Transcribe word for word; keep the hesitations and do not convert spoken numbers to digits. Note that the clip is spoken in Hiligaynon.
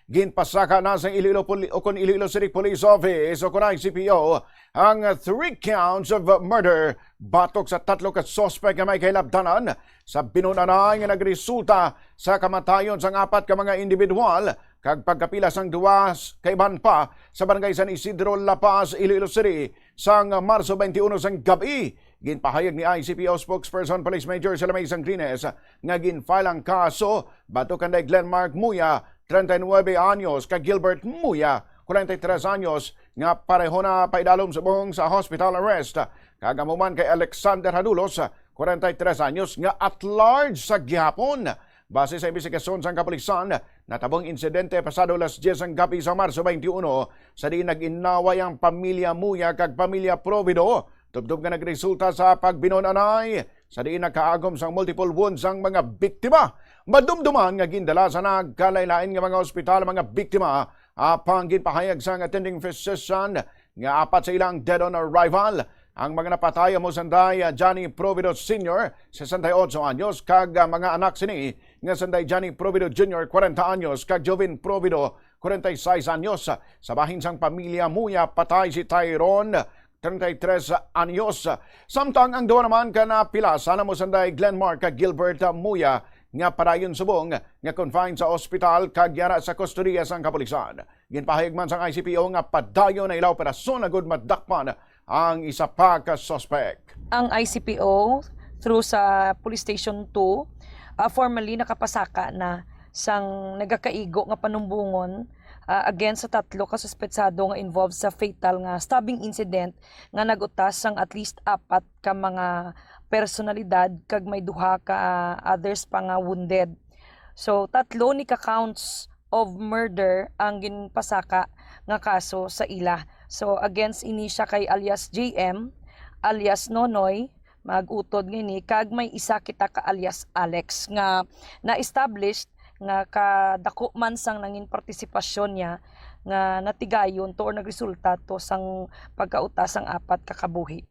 Ginpasaka na sang Iloilo Poli-, o kon Iloilo City Police Office o kon I C P O ang three counts of murder batok sa tatlo ka suspect nga may kahilabtanan sa binun-anay nga nagresulta sa kamatayon sang apat ka mga individual kag pagkapila sang duwa s-, ka iban pa sa Barangay San Isidro, La Paz, Iloilo City sang Marso twenty-one sang gab-i. Ginpahayag ni I C P O Spokesperson Police Major Salome Sangrines nga gin-file ang kaso batok kanday Glenmark Muya, treinta y nuebe anyos, kag Gilbert Muya, kwarenta y tres anyos, nga pareho na paidalom subong sa hospital arrest, kag amo man kay Alexander Hadulos, kwarenta y tres anyos, nga at large sa gihapon. Base sa imbestigasyon sang kapulisan, natabo ang insidente pasado alas diyes sang gab-i sa Marso twenty-one, sa diin nag-inaway ang pamilya Muya kag pamilya Provido, tubtob nga nagresulta sa pagbinun-anay, sa diin nakaagom sang multiple wounds ang mga biktima. Madumduman nga gindala sa nagkalain-lain nga mga ospital ang mga biktima, apang ginpahayag sang attending physician nga apat sa ila ang dead on arrival. Ang mga napatay amo sanday, ah, Johnny Provido Senior, sesenta y ocho anyos, kag, ah, mga anak sini nga sanday Johnny Provido Junior, kwarenta anyos, kag Jovin Provido, kwarenta y seis anyos. Sa bahin sang pamilya Muya, patay si Tyrone, treinta y tres anyos. Samtang ang duha naman ka napilasan amo sanday Glenmark kag Gilbert Muya nga padayon subong nga confined sa ospital kag yara sa kustodiya sang kapulisan. Ginpahayag man sang I C P O nga padayon na ila operasyon agud madakpan ang isa pa ka suspek. Ang I C P O, through sa Police Station two, ah, formally nakapasaka na sang nagakaigo nga panumbongon, ah, against sa tatlo ka suspetsado nga involved sa fatal nga stabbing incident nga nag-utas sang at least apat ka mga personalidad kag may duha ka others pa nga wounded. So, tatlo ni ka counts of murder ang ginpasaka nga kaso sa ila. So, against ini siya kay alias J M, alias Nonoy, mag-utod nga ini, kag may isa kita ka alias Alex nga na-established nga kadako man sang nangin partisipasyon niya nga natigayon to or nagresulta to sang pagkauta sang apat ka kabuhi.